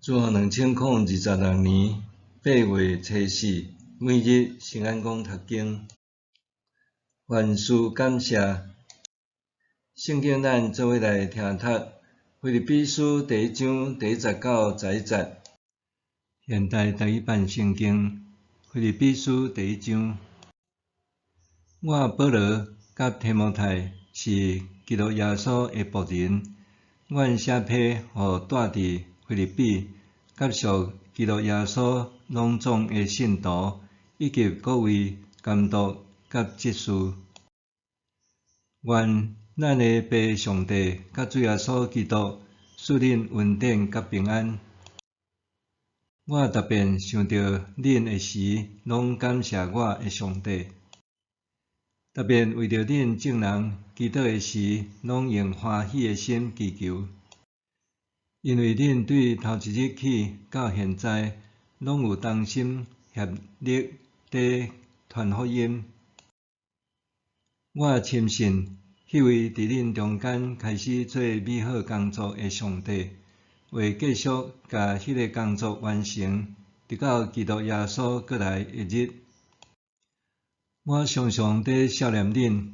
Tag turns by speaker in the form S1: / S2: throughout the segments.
S1: 主後2026年8月初四，每日聖安講讀經，凡事感謝。聖經咱做伙來聽讀，腓立比書第一章第一節到十一節。現代台語版聖經，腓立比書第一章。我保羅佮提摩太是基督耶穌的僕人，阮寫批予住佇腓立比，佮屬基督耶穌攏總的信徒，以及各位監督佮執事。願咱的父上帝佮主耶穌基督賜恁恩典佮平安。我逐遍想著恁的時，攏感謝我的上帝。逐遍為著恁眾人祈禱的時，攏用歡喜的心祈求。因為恁對頭一日起到現在，攏有同心協力佇傳福音。我深信，彼位佇恁中間開始做美好工作的上帝，會繼續共彼个工作完成，直到基督耶穌閣來的日。我常常佇想念恁，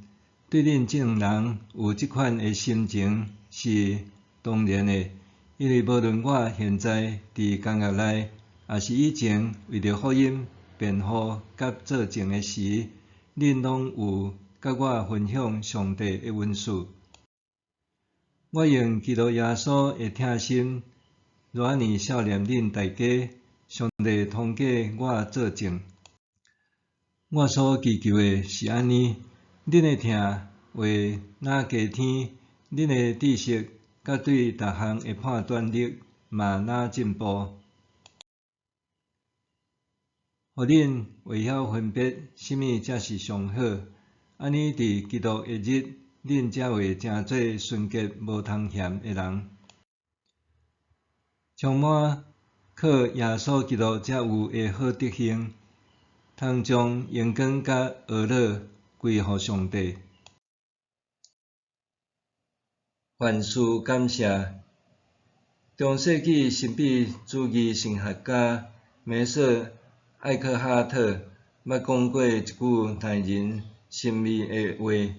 S1: 對恁眾人有這款的心情是當然的，因為無論我現在佇監獄內，抑是以前為著福音辯護佮作證的時，恁攏有佮我分享上帝的恩賜。我用基督耶穌的疼心，偌按呢想念恁大家，上帝通過我作證。我所祈求的是按呢：恁的疼會若加添，恁的知識佮對逐項的判斷力嘛若進步，予恁會曉分別啥物才是上好。按呢佇基督的日，恁才會成做純潔無通嫌的人，充滿靠耶穌基督才有的好德行，通將榮光佮呵咾歸予上帝。凡事感謝。中世紀神秘主義神學家梅瑟艾克哈特捌講過一句耐人尋味的話：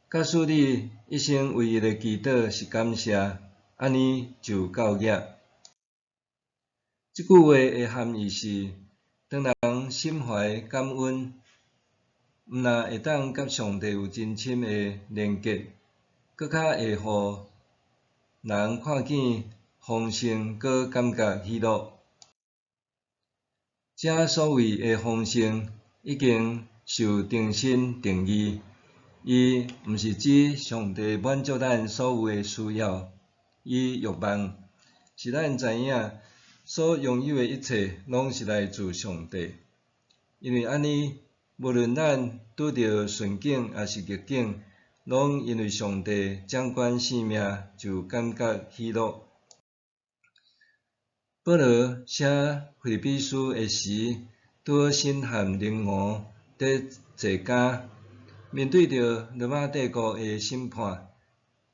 S1: 假使你一生唯一的祈禱是感謝，按呢就夠額。這句話的含義是，當人心懷感恩，毋但會當佮上帝有真深的連結，閣較會予人看見豐盛，閣感覺喜樂。這所謂的豐盛，已經受重新定義，伊毋是指上帝滿足咱所有的需要與欲望，是咱知影所擁有的一切攏是來自上帝。因為按呢，無論咱拄著順境抑是逆境，攏因為上帝掌管生命，就感覺喜樂。保羅寫腓立比書的時，拄好身陷囹圄，佇坐監，面對著羅馬帝國的審判。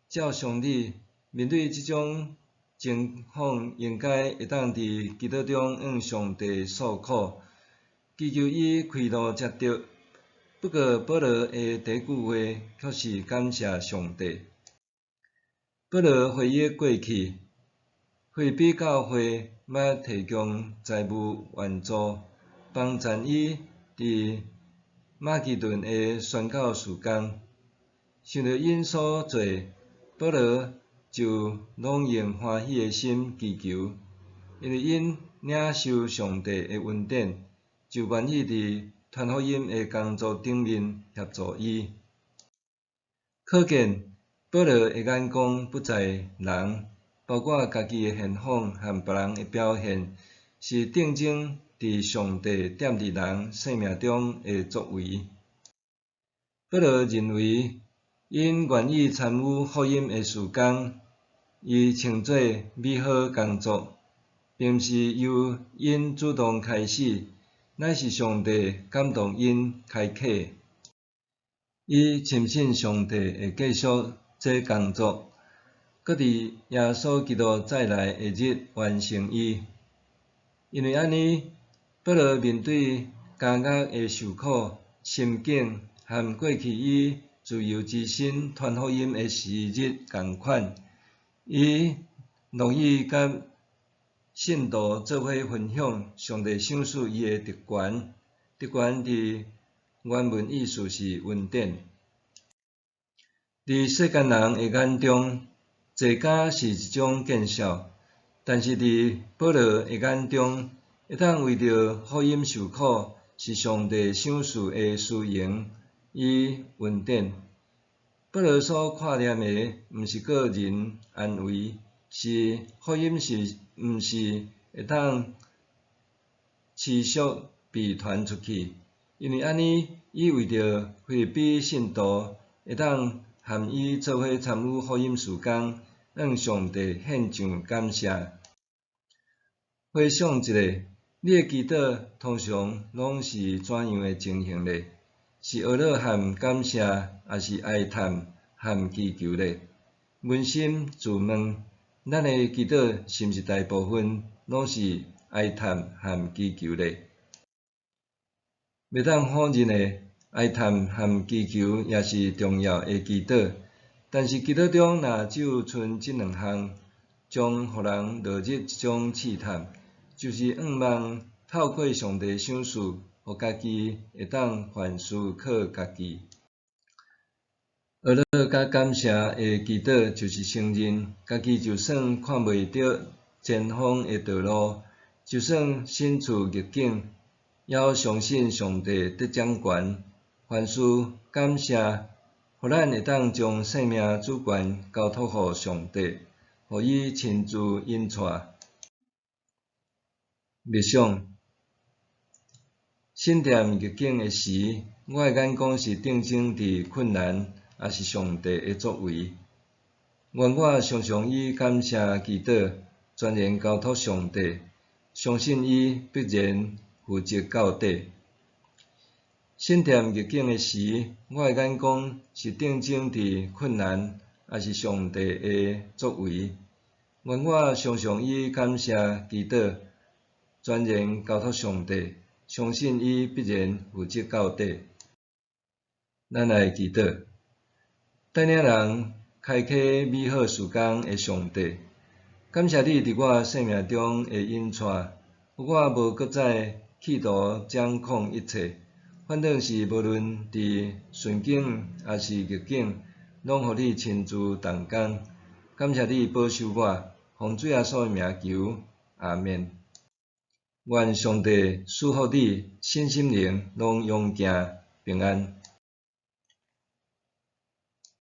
S1: 照常理，面對這種情況，應該會當佇祈禱中向上帝訴苦，祈求伊開路才對。不過，保羅的第一句話卻是感謝上帝。保羅回憶過去，腓立比教會捌提供財務援助，幫贊伊佇馬其頓的宣教事工。想著𪜶所做，保羅就攏用歡喜的心祈求，因為𪜶領受上帝的恩典，就願意佇傳福音的工作頂面協助伊。可見保羅的眼光不在人，包括家己的現況和別人的表現，是定睛佇上帝踮佇人生命中的作為。保羅認為，𪜶願意參與福音的事工，伊稱做美好工作，並毋是由𪜶主動開始，乃是上帝感動𪜶開啟。伊深信上帝會繼續這工作，閣佇耶穌基督再來的日完成伊。因為按呢，保羅面對監獄的受苦、心境，和過去以自由之身傳福音的時日仝款，伊樂意佮信徒做伙分享上帝賞賜伊的特權。特權佇原文意思是恩典。佇世間人的眼中，坐監是一種見笑，但是佇保羅的眼中，會當為著福音受苦，是上帝賞賜的殊榮與恩典。保羅所看念的，毋是個人安危，是福音是毋是會當持續被傳出去。因為按呢，伊為著腓立比信徒會當和伊做伙參與福音事工，向上帝獻上感謝。回想一下，你的祈禱通常攏是怎樣的情形呢？是呵咾和感謝，抑是哀嘆和祈求呢？捫心自問，咱的祈禱是毋是大部分攏是哀嘆和祈求呢？袂當否認的，哀嘆和祈求也是重要的祈禱，但是祈禱中若只有賰這兩項，將予人落入一種試探，就是向望透過上帝賞賜，予家己會當凡事靠家己。呵咾佮感謝的祈禱，就是承認家己就算看袂著前方的道路，就算身處逆境，猶相信上帝佇掌權。凡事感謝，予咱會當將生命主權交託予上帝，予伊親自引帶。默想，身踮逆境的時，我的眼光是定睛佇困難，抑是上帝的作為？願我常常以感謝祈禱，全然交託上帝，相信伊必然負責到底。身踮逆境的時，我的眼光是定睛佇困難，抑是上帝的作為？願我常常以感謝祈禱，全然交託上帝，相信伊必然負責到底。咱來祈禱，帶領人開啟美好時光的上帝，感謝你佇我生命中的引帶，予我無閣再企圖掌控一切，反倒是無論佇順境抑是逆境，攏予你親自動工。感謝你保守我，奉主耶穌的名求，阿們。願上帝賜福你，身心靈攏勇健平安。